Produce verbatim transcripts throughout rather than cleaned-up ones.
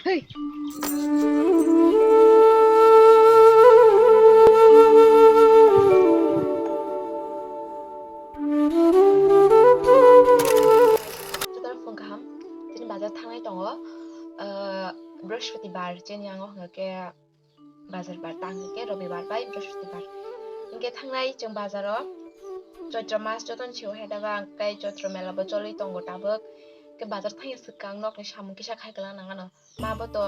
Hey. Jotono phone kaham, tini bazar thangnai tongo, ah, Brihaspatibar, chini yango hwnkhe bazar bar, tang hwnkhe Robibar bai Brihaspatibar. Hinkhe thangnai chwng bazaro, Choitro mas jotono sio hai da ba, ang tei Choitro mela bo choli tongo tabuk. Hinkhe bazar thangya swkang nokni samung kisa khai kwlangna nangano. Ma bo to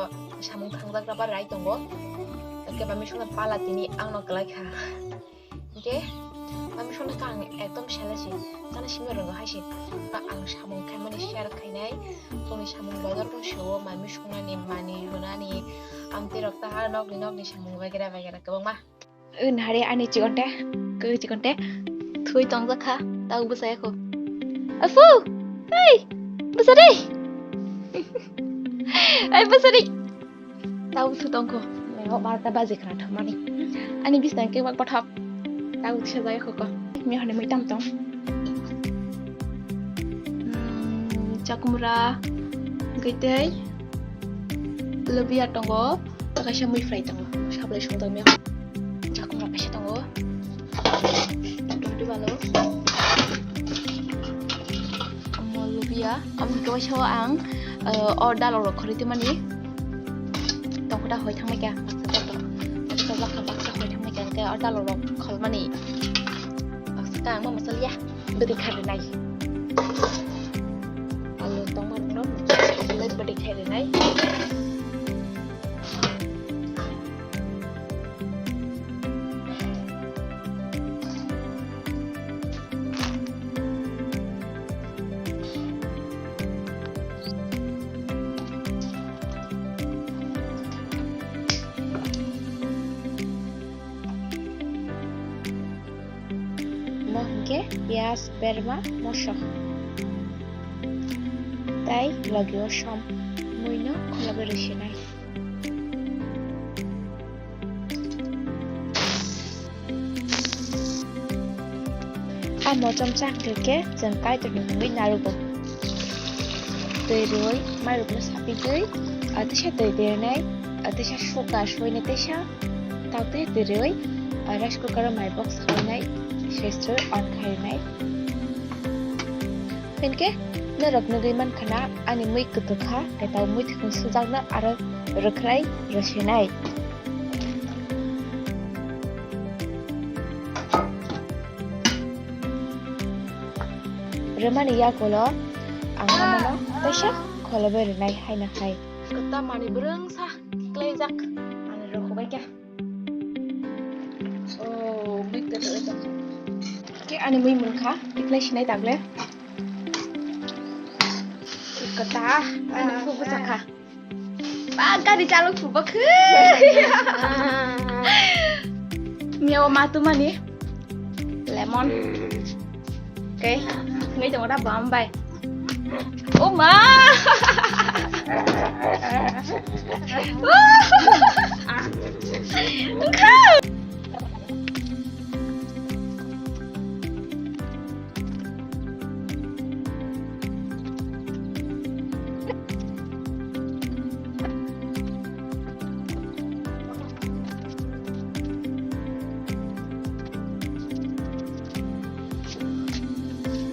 samung thangjak raba rai tongo. Hinkhe ba misongno pala tini angno kwlai kha. Hinkhe ba misongno kha ang ekdom sela si, chana simi rwngo hai si. Ba ang samung khaimani share khainai, tongni samung bazar rok sio, ma misongnani, mani rwnani, amtwi rok ta nokni nokni samung bagera bagera kwbangma. Nahari ani chikonte, kwi chikonte, thui tongjak kha, tau bwsaya kho. Afu! Hey! Bwsa de! Hey, bwsa de! Tau bwsa tong kho. Leo barta baji khna thomani. Ani bisna khe mak pathak. Tau thisa jaya kho ko. Mi hone mui tam tong. Hmm, chakumra, gaitai. Lobia tongo, kaisa mui fry tongo, sablai songjakmani. Chakumra kaisa tongo. Dudibalo. Amo lobia, amo kaisa ang, eh, o dalo rok khori timani. Tongkota hoi thangmai kya, baksa baksa hoi thangmai kya, o dalo rok kholmani. Baksa ang ma masaliya. Bwtwi kha rwnai. Alu tongma rwno bwtwi kha rwnai. Mo hinkhe piyaj, berma, moso tei logi o som muino khulogwi rwsinai. A mochom chak khe chwng Kaitorni mungwi narugo. Twi rwi mairokno sapigwi, a teisa twi twi rwnai, a teisa suka suinai teisa. Tautwi twi rwi, ah, rice cooker o mai box khainai, sesro on khainai. Hinkhe norok nugwi mankha na ani mui kwtwkha, tei tau mui thwkung sujakno aro rwkhrai rwsinai. Rwmani yagulo ang omono teisa kholobai rwnai haino hai. Kwta mani bwrwngsa. Klaijak. Ani rokho bai kha. Oh, mui kwtwi tong. Ke ani mui mungkha, iklai sinai tagle. Kwta, ani khubu chakha. Ba, gari chalok phubo khe. Miyawa matumani. Lemon. Okay, ngai tong da bam bai. Oh ma!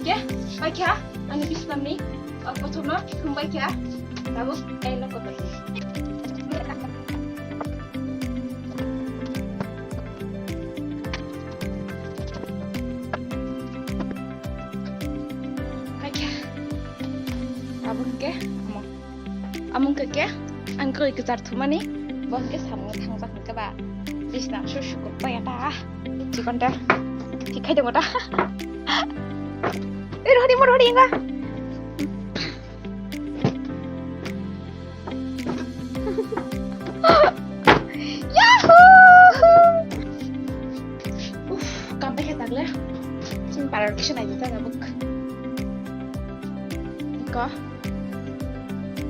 Ke, bai kha, ani bisnamni, o, kothokno thum bai kha, tabuk, ei, no kotor. Bai kha, tabuk ke, amo. Amung khe ke, ang koi kwchar thumani, bo hwnkhe samung thangjak hwnkhe ba, bisna su su kok baya ta. Chikon ta, thik khai tongo ta. Eh, rodi mo rodi inga. Yahoo! Uff, kam bai khe tagle. Chini parar kisa nai ta buk. Ko.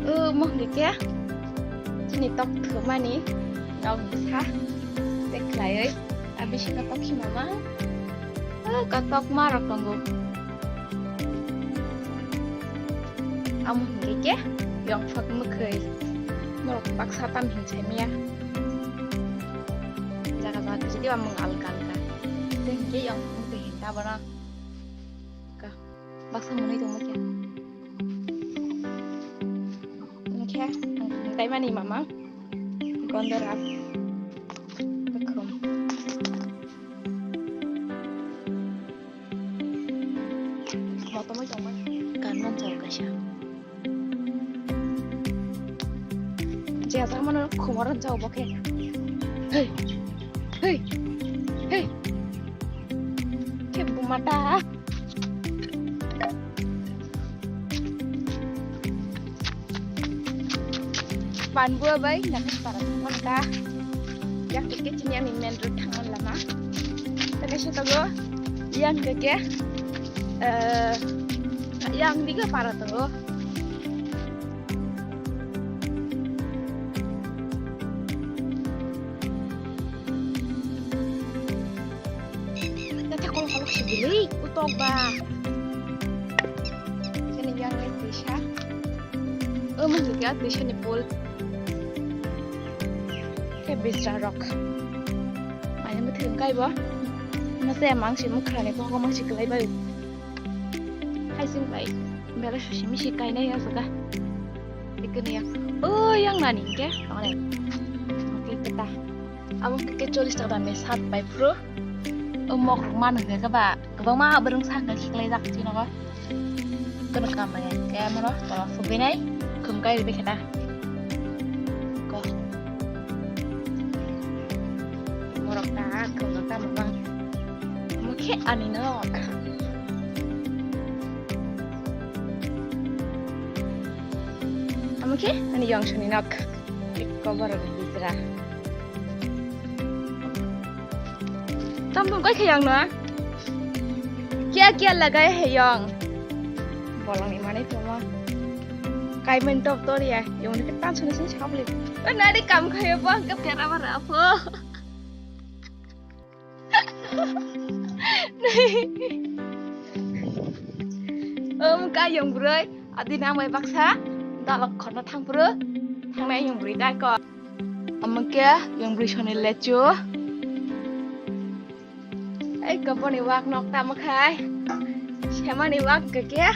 O mohni khe chini tok thumani nok bwsa tei khlaiwi a bisingo tok himama, o kotok ma rok tongo. Amo hwnkhe khe yongphak mwkhwi norok Baksa tam hin sai maya. Jaga jaga khe jodi ba mung alga alga. Tei hinkhe yang mung tei hin ta bono. Ka baksa mwnwi tongma khe. Hinkhe ang tei mani mama. Gondorab. Bekhum. Motomoi tongmani. Kanmon chao kaisa. Jesa mano khumoro chao bokhe. Hey. Hey. Hey. Khe bumata. Banbua bai nang para thangmani ka. Yang ke ke chini ani main road thangmani lama. Tene se togo yang ke ke, eh, yang diga para togo. Tete kol kol sibili utok ba. Sini yang ni tisa. Omo hwnkhe a twisani pool. Khe bisra rok. Ani mwthwng kaibo. Masa ya mangsi mwkhrani tongo mangsi kwlai bai. Hai sing bai. Bela susi misi kainai ya suga. Dikini ya. Oh, yang nani ke? Tongole. Oke, kita. Abo ke chollis taka dam ni sat bai phuru. O mok rok manu ke ba. Kwbangma bwrwng sakha khiklaijak chini nogo. Kono kam bai khe moro tolo sugwinai khum kai ribai khe ta. Ko. Morok ta khum rok ta mobang. Omo khe ani nok. Omo khe ani yong soni nok. Ekko borok ni bitra. Tamo kai khe yang no? Kya kya lagai hai yang? Bolong ni mane tamo. Kai men top tor ya, yang ni tan suni sini sabli. Nari kam khayo bo, gap kera bara po. Om ka yang bro. Adi nang bai baksa dalok khorna thang phuru thangnai yang bwrwi dai ko. Omo khe yang bwrwi soni lechu. Ei koboni wak nok tamo khai. Semani wak khe khe.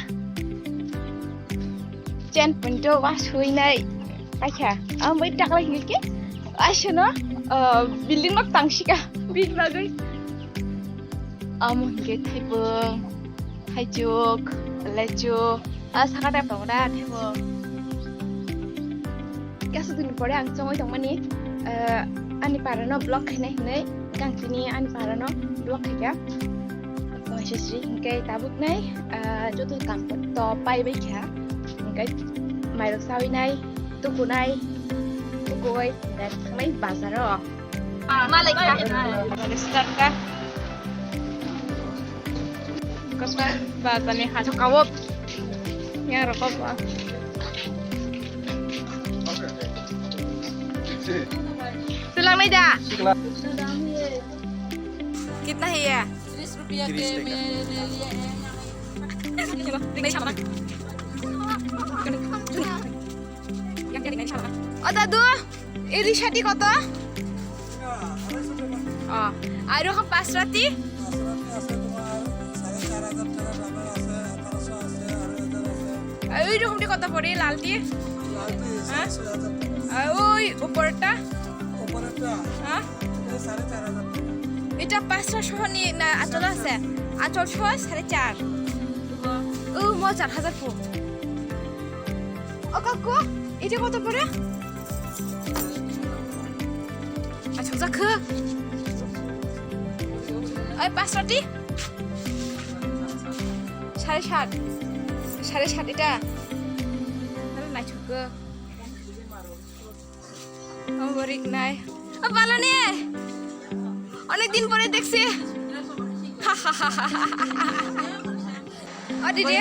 Chen punto wa suinai. Acha, ang bai taklai hingke. Acha no, building nok tangsika. Big bagwi. Amo hingke thaipung, thaichuk, lechu. A saka tep tongo da thebo. Kaisa din pore ang chongoi tongmani, eh, ani parano vlog khainai hinwi, gang tini ani parano vlog khaikha. Waisa sri hingke tabuk nai, eh, joto kam to pai bai kha. Hingke mairok sawi nai, tuku nai, tukui, dan thangnai bazaro. Malai kha. Start ka. Kota bazar ni hajo kawo. Yang rokok ba. Silang nai da. कितना है ये? तीस रुपया के मैं ले लिया है। नहीं छापना। ও দাদু, এই রিসাটি কত? ও, আর এরকম পাঁচ রাতি? পাঁচ রাতি আছে তোমার সাড়ে চার হাজার টাকা, ডাবল আছে, আঠারোশো আছে, আড়াই হাজার আছে। আর ওই রকমটি কত পড়ে, লালটি? লালটি হ্যাঁ? সাড়ে ছয় হাজার টাকা। আর ওই উপরেরটা? উপরেরটা? হ্যাঁ? এটা সাড়ে চার হাজার টাকা। এটা পাঁচটা সহ নি-, না, আচল আছে? আচল সহ সাড়ে চার। ও, ম চার হাজার পো। ও কাকু, এটা কত পড়ে? আচ্ছা, যা খা। ওই পাঁচটা টি? সাড়ে সাত। সাড়ে সাত এটা। তাহলে নাই ছোট। ও, বরিক নাই। ও, ভালো নে? অনেকদিন পরে দেখছি। ও দিদি,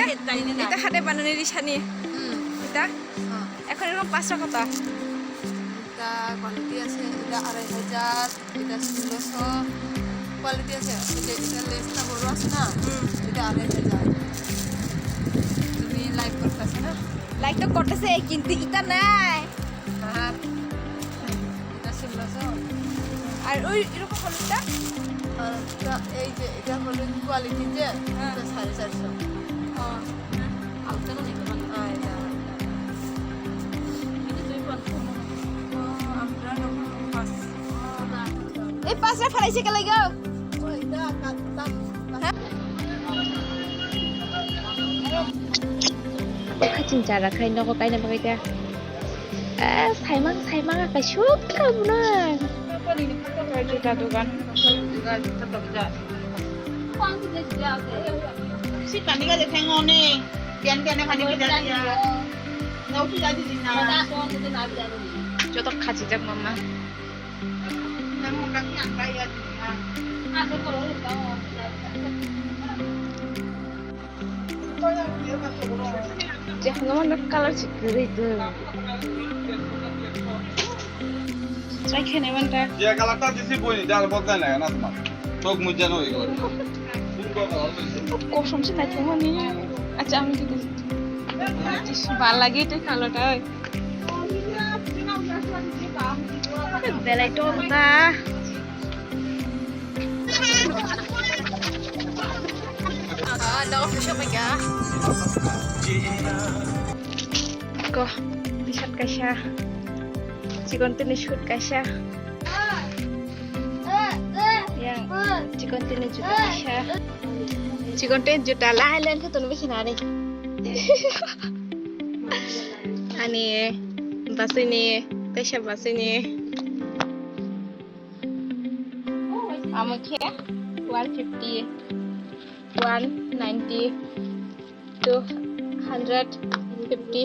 এটা হাতে বানানি রিসানি। হুম। এটা? হ্যাঁ। এখন এরকম পাঁচটা কত? এটা কোয়ালিটি আছে, এটা আড়াই হাজার, এটা ষোলোশো। কোয়ালিটি আছে, এই যে এটা লেসটা বড় আছে না? হুম। এটা আড়াই হাজার। তুমি লাইক করতেছো না? লাইক তো করতেছে, কিন্তু এটা নাই। হ্যাঁ। আর ওই এরকম হলুদটা? আর একটা এই যে এটা হলুদ কোয়ালিটি যে, হ্যাঁ। এটা সাড়ে চারশো। ও, হালকা তো দেখতে পারেন। আয় না। কিন্তু দুই পাঁচ ও, আমরা যখন পাঁচ। এই পাঁচটা ফেলাইছে কে লাগা? ওই দা, কাটতাম। Kha ching chara khai nogo kaina bagwi da. Eh, saimang, saimang, kaisuk kha buno. Juta dogan. Si kani ga de thengo ne. Pian pian kani pida dia. Nau pida di na. Joto kha chijak mama. Jehno mano color si kwrwi to. Try khenai manta. Je color ta disi boi ni jar bok dai na na tma. Tok mujja no igor. Kosom se naithok mani. Acha, ami khe bal lagi tei color ta oi. Belai tong ta. Ko, t-shirt kaisa. Chikon tini suit kaisa. Yang chikon tini juta kaisa. Chikon tini juta lahai len khe tunu bisi nani. Ani basini, kaisa basini. Amo khe one fifty, one ninety, two hundred fifty.